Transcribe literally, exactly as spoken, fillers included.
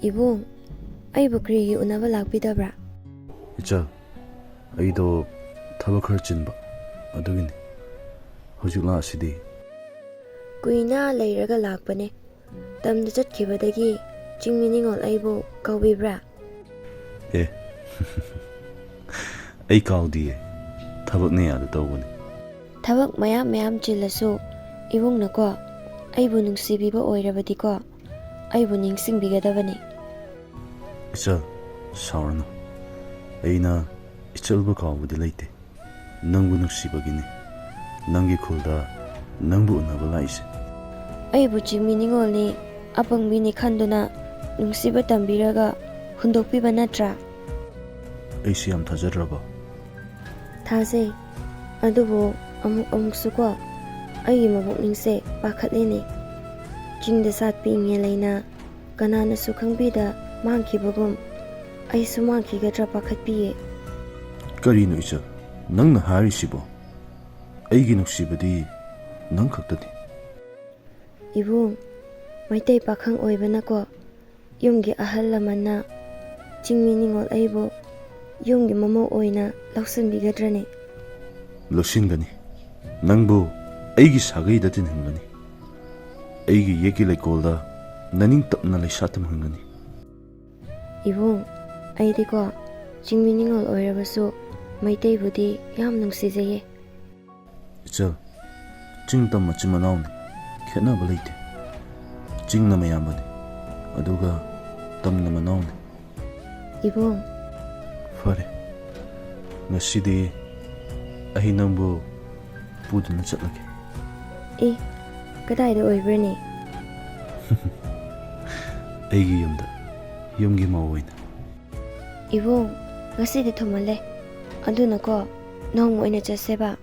ꯏꯕꯨꯡ, ꯑꯩꯕꯨ ꯀꯔꯤꯒꯤ ꯎꯅꯕ ꯂꯥꯛꯄꯤꯗꯕ꯭ꯔꯥ? ꯏꯆꯜ, ꯑꯩꯗꯣ ꯊꯕꯛ ꯈꯔ ꯆꯤꯟꯕ, ꯑꯗꯨꯒꯤꯅꯤ꯫ ꯍꯧꯖꯤꯛ ꯂꯥꯛꯑꯁꯤꯗꯤ꯫ ꯀꯨꯏꯅ ꯂꯩꯔꯒ ꯂꯥꯛꯄꯅꯦ꯫ ꯇꯝꯗ ꯆꯠꯈꯤꯕꯗꯒꯤ ꯆꯤꯡꯃꯤ ꯅꯤꯉꯣꯜ ꯑꯩꯕꯨ ꯀꯥꯎꯕꯤꯕ꯭ꯔꯥ? ꯑꯦ, ꯑꯩ ꯀꯥꯎꯗꯤꯌꯦ꯫ ꯊꯕꯛꯅ ꯌꯥꯗ ꯇꯧꯕꯅꯤ꯫ ꯊꯕꯛ ꯃꯌꯥꯝ ꯃꯌꯥꯝ ꯆꯤꯜꯂꯁꯨ ꯏꯕꯨꯡꯅꯀꯣ, ꯑꯩꯕꯨ ꯅꯨꯡꯁꯤꯕꯤꯕ ꯑꯣꯏꯔꯕꯗꯤꯀꯣ, ꯑꯩꯕꯨ ꯅꯤꯡꯁꯤꯡꯕꯤꯒꯗꯕꯅꯤ꯫ ꯏꯆꯜ, ꯁꯥꯎꯔꯅꯨ꯫ ꯑꯩꯅ ꯏꯆꯜꯕꯨ ꯀꯥꯎꯕꯗꯤ ꯂꯩꯇꯦ꯫ ꯅꯪꯕꯨ ꯅꯨꯡꯁꯤꯕꯒꯤꯅꯤ ꯅꯪꯒꯤ ꯈꯨꯜꯗ ꯅꯪꯕꯨ ꯎꯅꯕ ꯂꯥꯛꯏꯁꯦ꯫ ꯑꯩꯕꯨ ꯆꯤꯡꯃꯤ ꯅꯤꯉꯣꯜꯅꯤ, ꯑꯄꯪꯕꯤꯅꯤ ꯈꯟꯗꯨꯅ ꯅꯨꯡꯁꯤꯕ ꯇꯝꯕꯤꯔꯒ ꯍꯨꯟꯗꯣꯛꯄꯤꯕ ꯅꯠꯇ꯭ꯔꯥ? ꯑꯩꯁꯤ ꯌꯥꯝ ꯊꯥꯖꯗ꯭ꯔꯕꯣ? ꯊꯥꯖꯩ꯫ ꯑꯗꯨꯕꯨ ꯑꯃꯨꯛ ꯑꯃꯨꯛꯁꯨꯀꯣ, ꯑꯩꯒꯤ ꯃꯕꯨꯛꯅꯤꯡꯁꯦ ꯄꯥꯈꯠꯂꯦꯅꯦ꯫ ꯆꯤꯡꯗ ꯁꯥꯠꯄꯤ ꯏꯉꯦꯜ ꯂꯩꯅ ꯀꯅꯥꯅꯁꯨ ꯈꯪꯕꯤꯗ ꯃꯥꯡꯈꯤꯕꯒꯨꯝ ꯑꯩꯁꯨ ꯃꯥꯡꯈꯤꯒꯗ꯭ꯔꯥ ꯄꯥꯈꯠꯄꯤꯌꯦ꯫ ꯀꯔꯤꯅꯣ ꯏꯆꯜ, ꯅꯪꯅ ꯍꯥꯏꯔꯤꯁꯤꯕꯣ? ꯑꯩꯒꯤ ꯅꯨꯡꯁꯤꯕꯗꯤ ꯅꯪ ꯈꯛꯇꯅꯤ꯫ ꯏꯕꯨꯡ, ꯃꯩꯇꯩ ꯄꯥꯈꯪ ꯑꯣꯏꯕꯅꯀꯣ, ꯌꯨꯝꯒꯤ ꯑꯍꯜ ꯂꯃꯟꯅ ꯆꯤꯡꯃꯤ ꯅꯤꯉꯣꯜ ꯑꯩꯕꯨ ꯌꯨꯝꯒꯤ ꯃꯃꯧ ꯑꯣꯏꯅ ꯂꯧꯁꯤꯟꯕꯤꯒꯗ꯭ꯔꯅꯦ? ꯂꯧꯁꯤꯟꯒꯅꯤ꯫ ꯅꯪꯕꯨ ꯑꯩꯒꯤ ꯁꯥꯒꯩꯗ ꯇꯤꯟꯍꯟꯒꯅꯤ꯫ ꯑꯩꯒꯤ ꯌꯦꯛꯀꯤ ꯂꯩꯀꯣꯜꯗ ꯅꯅꯤꯡ ꯇꯞꯅ ꯂꯩꯁꯥ ꯇꯝꯍꯟꯒꯅꯤ꯫ ꯏꯕꯨꯡ, ꯑꯩꯗꯤꯀꯣ, ꯆꯤꯡꯃꯤ ꯅꯤꯉꯣꯜ ꯑꯣꯏꯔꯕꯁꯨ ꯃꯩꯇꯩꯕꯨꯗꯤ ꯌꯥꯝ ꯅꯨꯡꯁꯤꯖꯩꯌꯦ꯫ ꯏꯆꯜ, ꯆꯤꯡ ꯇꯝ ꯃꯆꯤꯟ ꯃꯅꯥꯎꯅꯤ, ꯈꯦꯠꯅꯕ ꯂꯩꯇꯦ꯫ ꯆꯤꯡꯅ ꯃꯌꯥꯝꯕꯅꯤ, ꯑꯗꯨꯒ ꯇꯝꯅ ꯃꯅꯥꯎꯅꯤ꯫ ꯏꯕꯨꯡ꯫ ꯐꯔꯦ, ꯉꯁꯤꯗꯤ ꯑꯩ ꯅꯪꯕꯨ ꯄꯨꯗꯨꯅ ꯆꯠꯂꯒꯦ꯫ ꯑꯦ, ꯀꯗꯥꯏꯗ ꯑꯣꯏꯕ꯭ꯔꯅꯦ? ꯑꯩꯒꯤ ꯌꯨꯝꯗ, ꯌꯨꯝꯒꯤ ꯃꯧ ꯑꯣꯏꯅ꯫ ꯏꯕꯨꯡ, ꯉꯁꯤꯗꯤ ꯊꯨꯝꯍꯜꯂꯦ꯫ ꯑꯗꯨꯅꯀꯣ, ꯅꯣꯡꯃ ꯑꯣꯏꯅ ꯆꯠꯁꯦꯕ꯫